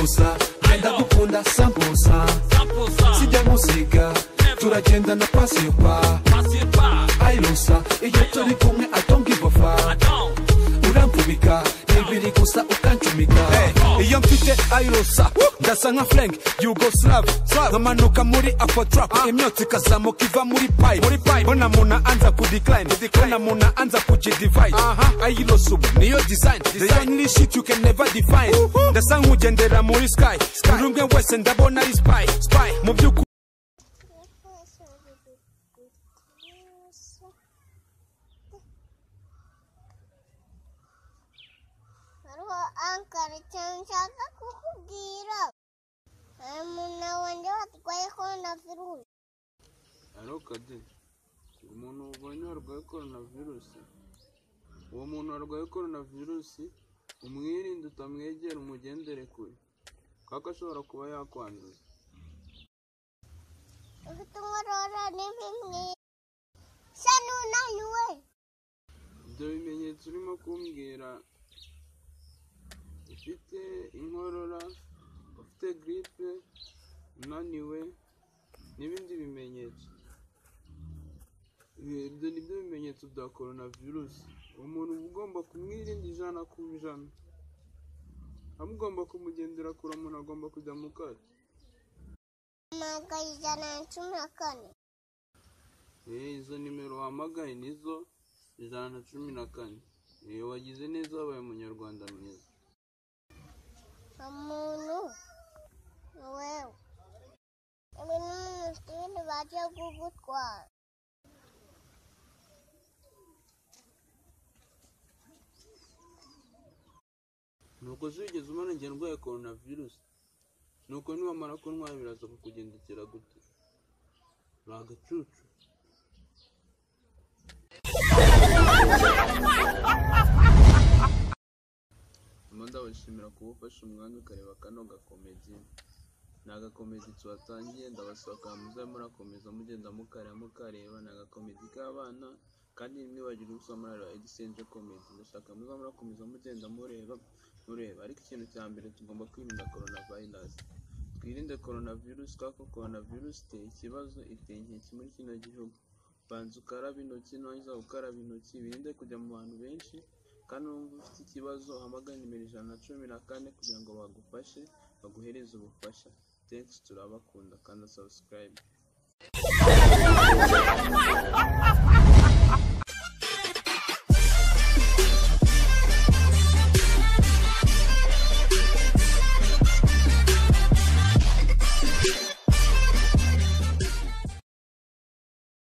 Ayirosa ndagukunda 100%. Sijya musiga turagenda na pasipa. Ayirosa iyo turi kumwe I don't give a fuck. Uramfubika ibiri gusa ukancumika. Iyo mfite Ayirosa ndasa nka Frank Yugoslav, nkamanuka muri Afro Trap, imyotsi ikazamuka iva muri pipe. Mbona muna anza ku decline, mbona muna anza ku divide. Ayirosa ubu niyo design, the only shit you can never define. Ndasa nk'ugendera muri sky, buri umwe wese ndabona ari spy. Mu by'ukuri Ankara icyo nshaka kukubwira, hari umuntu wanjye watwaye korona virusi. Alo Kade, umuntu ubonye warwaye korona virusi, uwo muntu warwaye korona virusi umwirinde, utamwegera, umugendere kure kuko ashobora kuba yakwanduza. Ufite inkorora n'imwe sa n'unaniwe. Ibyo bimenyetso urimo kumbwira, ufite inkorora, ufite gripe, unaniwe n'ibindi bimenyetso, ibyo ni byo bimenyetso bya korona virusi. Umuntu uba ugomba kumwirinda 100%, amugomba kumugendera kure, umuntu agomba kujya mu kato. Mpamagaye 114. Izo nimero wahamagaye nizo 114. Wagize neza, wabaye umunyarwanda mwiza. Umuntu wewe ibintu baje kugutwara. Nuko wigeze ubona njye ndwaye korona virusi? Nuko niwamara kuntwara biraza kukugendekera gute? Uri agacucu. Ndabashimira kuba ufashe umwanya ukareba kano gakomedi. Ni agakomedi tubatangiye, ndabasaba ko muze murakomeza mugenda mukareba. Ni agakomedi k'abana kandi ntimwibagirwe gusa murareba Edisenje Comedy. Ndashaka muze murakomeza mugenda mureba. Ariko ikintu cya mbere tugomba kwirinda korona virusi. Twirinde korona virusi kuko korona virusi iteye ikibazo, iteye inkeke muri kino gihugu. Banza ukarabe intoki, nurangiza gukaraba intoki wirinde kujya mu bantu benshi. Kandi wumva ufite ikibazo uhamagare nimero 114 kugira ngo bagufashe, baguhereze ubufasha. Thanks, turabakunda. Kanda subscribe.